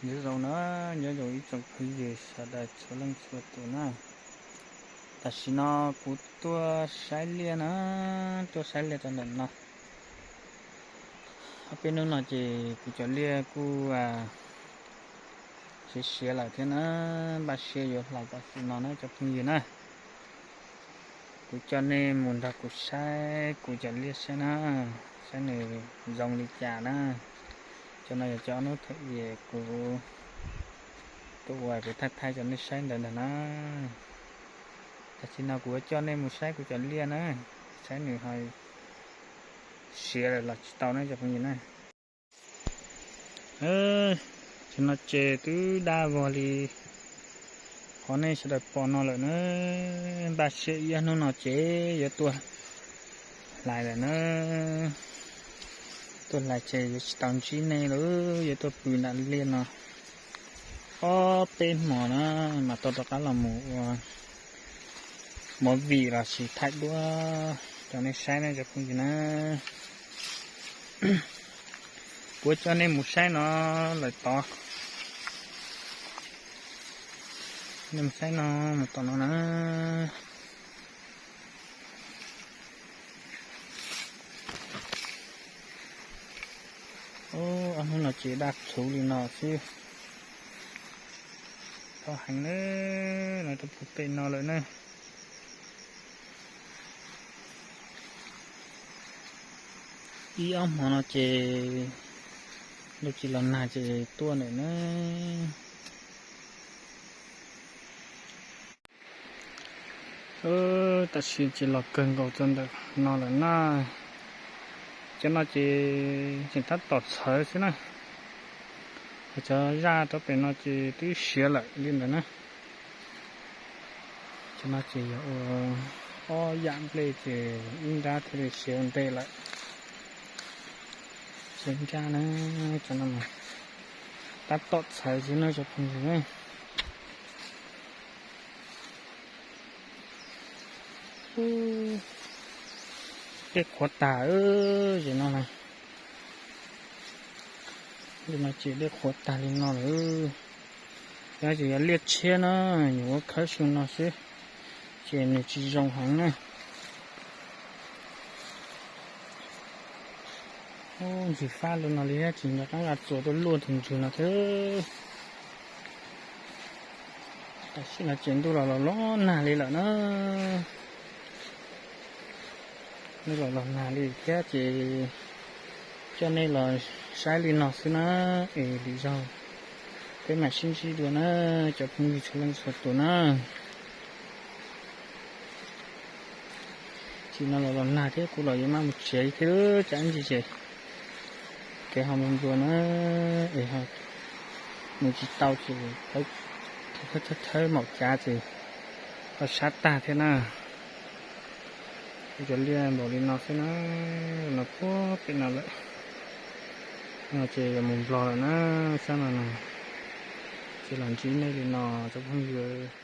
Nyob zoo na, nyob zoo ib tsoom phooj ywg sawv daws txhua leej txhua tus na. Tam sim no kuv tuaj saib liaj na, tuaj saib liaj rau ntawm no. Ob peb hnub no ces kuv cov liaj kuj siav siav lawm thiab na, npaj siab yuav hlais tam sim no na cov phooj ywg na. Kuv coj nej mus nrog kuv saib kuv cov liaj saib na, saib nws zoo li cas na. Cov no yog cov hnub thaum kuv, kuv ua kuv thaij thaij cov nej saib ntawd ntag na. Tam sim no kuv yuav coj nej mus saib kuv cov liaj na, saib nws ho siav lawm los tsis tau na cov phooj ywg na. Ces no ces twb daj vog li qhov nej sawv daws pom no lawm na. Npaj siab ib ob hnub no ces yuav tuaj hlais lawm na. Tuaj hlais ces yuav tsis tau ntsib nej lawm, yuav tuaj pw nram liaj no ob peb hmos na, mas tau rov qab los mus ua movie los sis thaij duab rau nej saib na cov phooj ywg na. Kuv coj nej mus saib no lawm tod. Nej mus saib no, mus tom no na. Ob hnub no ces daj txhuv li no xwb. Tau heev na, no rau puag pem no lawm na. Ib ob hmo no ces luag tsis los nag ces tuaj ntawm na. Tam sim ces los kawg nkaus txog ntawm no lawm na. Cov no ces tseem tab tom txhawv xwb na. Cov zaj rau pem no ces twb siav lawm li ntawd na. Cov no ces yog ua ob yam nplej ces ib nrab thiaj li siav ua ntej lawm. Siav nrab na, cov no tab tom txhawv xwb na cov phooj ywg. Dej qhuav tag, ces no, no ces dej qhuav tag li no lawm. Yog ces yog liaj tshiab na, nyuam qhuav khawb xyoo no xwb, ces nws tsis zoo heev na. Ntxim fab li no li thiab tsis nco qab nqa txuas tuaj luaj tus ntswg no thiab. Tam sim no ces ntuj los los los nag li lawm na. Ntuj los los nag li thiab ces coj nej los saib li no xwb na, es lwm zaug peb mam sib ntsib dua na, cov phooj ywg txhua leej txhua tus na. Tam sim no los los nag thiab kuv los yuav maj mus tsev thiab, tsam ib ntsis ces kev ho mus nplua na, es mus tsis tau ces thawb thawb maum cav ces ho sab tag thiab na. Kuv cov liaj npaum li no xwb na, no puag pem no lawm. No ces yuav mus nplog lawm na, sab no na. Ces los ntsib nej li no cov phooj ywg.